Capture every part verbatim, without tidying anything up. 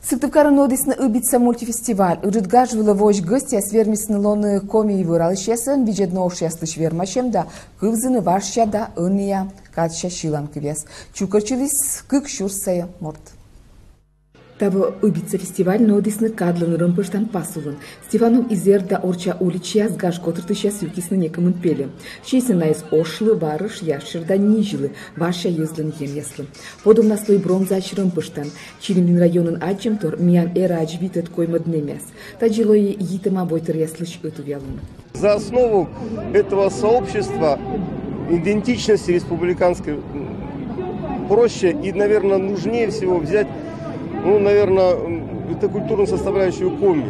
Сыктывкарын нуӧдісны «Ыбица» мультифестиваль. Ыджыд гаж вылӧ воысь гӧсьтъяс вермисны лоны коми вӧралысьясӧн, видзӧдны ошъяслысь вермасьӧм да кывзыны важся да ӧнія кадся сьыланкывъяс. Чукӧртчыліс кык сюрс сайӧ морт. Таво «Ыбица» фестиваль нуӧдісны кадлӧн рӧмпӧштан пас улын. Стефанов изэрд да орчча уличаяс гаж котыртысьяс юкисны некымын пельӧ. Сиисны найӧс ошлы, варыш, ящӧр да низьлы, важся йӧзлӧн емъяслы. Подобнас лои бронзаӧдз рӧмпӧштан. Чилимдінрайонын аддзӧмтор — миян эраӧдз витӧд-коймӧд нэмъяс. Тадзи лои йитӧма войтыръяслысь ӧтувъялун. За основу этого сообщества, идентичности республиканской, м, проще и, наверное, нужнее всего взять, ну, наверное, м, это культурную составляющую коми.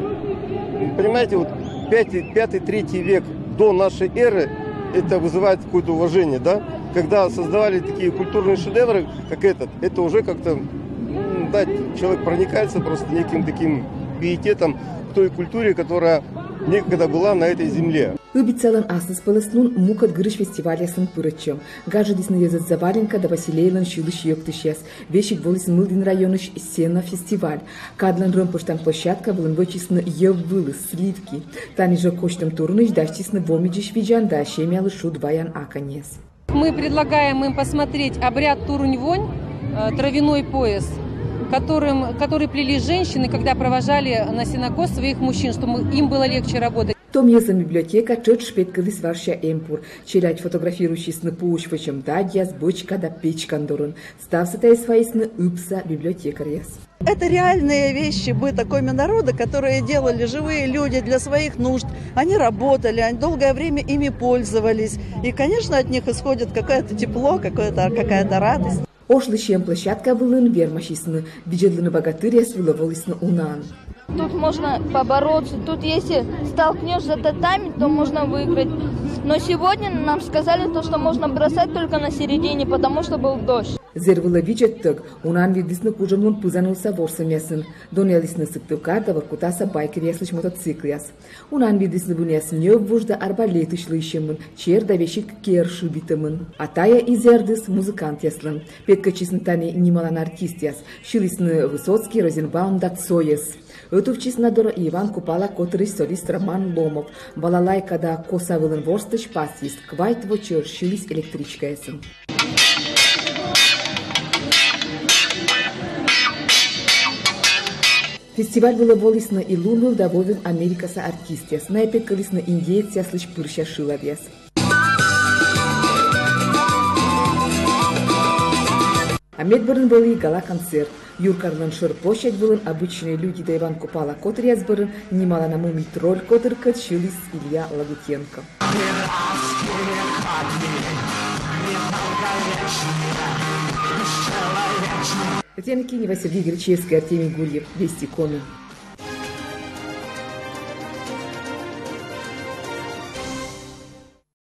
Понимаете, вот пятый, пятый, третий век до нашей эры, это вызывает какое-то уважение, да? Когда создавали такие культурные шедевры, как этот, это уже как-то, м, да, человек проникается просто неким таким пиететом к той культуре, которая некогда была на этой земле. «Ыбицалӧн» аслыспӧлӧслун мукӧд гырысь фестивальясын пырӧдчӧм. Гажӧдісны йӧзӧд «Заваренка» да «Василейлӧн» сьылысь-йӧктысьяс. Весиг воліс Мылдін районысь «Сено» фестиваль. Кадлӧн рӧмпӧштан площадка вылын вӧчисны йӧв вылыс, сливки. Тані жӧ косьтӧм турнысь дасьтісны вомидзысь видзан да семьялы шуд ваян аканьяс. Мы предлагаем им посмотреть обряд турунь-вонь, э, травяной пояс, которым, который плели женщины, когда провожали на сенокос своих мужчин, чтобы им было легче работать. Том йӧзлӧн библиотека тшӧтш петкӧдліс важся эмпур. Челядь фотографируйтчисны пуысь вӧчӧм дадьяс, бӧчка да печкан дорын. Ставсӧ тайӧс вайисны ыбса библиотекаръяс. Это реальные вещи быта коми народа, которые делали живые люди для своих нужд. Они работали, они долгое время ими пользовались. И, конечно, от них исходит какое-то тепло, какое-то, какая-то радость. Ошлы сиӧм площадка вылын вермасисны, видзӧдлыны богатыръяс вылӧ волісны унаӧн. Тут можно побороться. Тут, если столкнёшь за татами, то можно выиграть. Но сегодня нам сказали то, что можно бросать только на середине, потому что был дождь. Зэр вылӧ видзӧдтӧг унаӧн видлісны кужӧмлун пызан улса ворсӧмъясын. Донъялісны Сыктывкар да Воркутаса байкеръяслысь мотоциклъяс. Унаӧн видлісны вынъяс ньӧввуш да арбалетысь лыйсьӧмын, чер да весиг кер шыбитӧмын. А тайӧ изэрдыс музыкантъяслӧн. Петкӧдчисны тані нималана артистъяс. Сьылісны Высоцкий, Розенбаум да Цойӧс. Ӧтувтчис на дорӧ Иван Купала котырысь солист Роман Ломов. Балалайка да коса вылын ворстысь пасйис, квайт во чӧж сьыліс электричкаясын. Фестиваль вылӧ волісны и Лунвыв да Войвыв Америкаса артистъяс. Найӧ петкӧдлісны индеецъяслысь пырся шылавъяс. А медбӧрын вӧлі гала-концерт. Юркарлӧн шӧр площадь вылын «Обычные люди» да Иван Купала котыръяс бӧрын нималана «Мумий тролль» котыркӧд сьыліс Илья Лагутенко. Татьяна Кинева, Сергей Гречевский, Артемий Гурьев, «Вести Коми».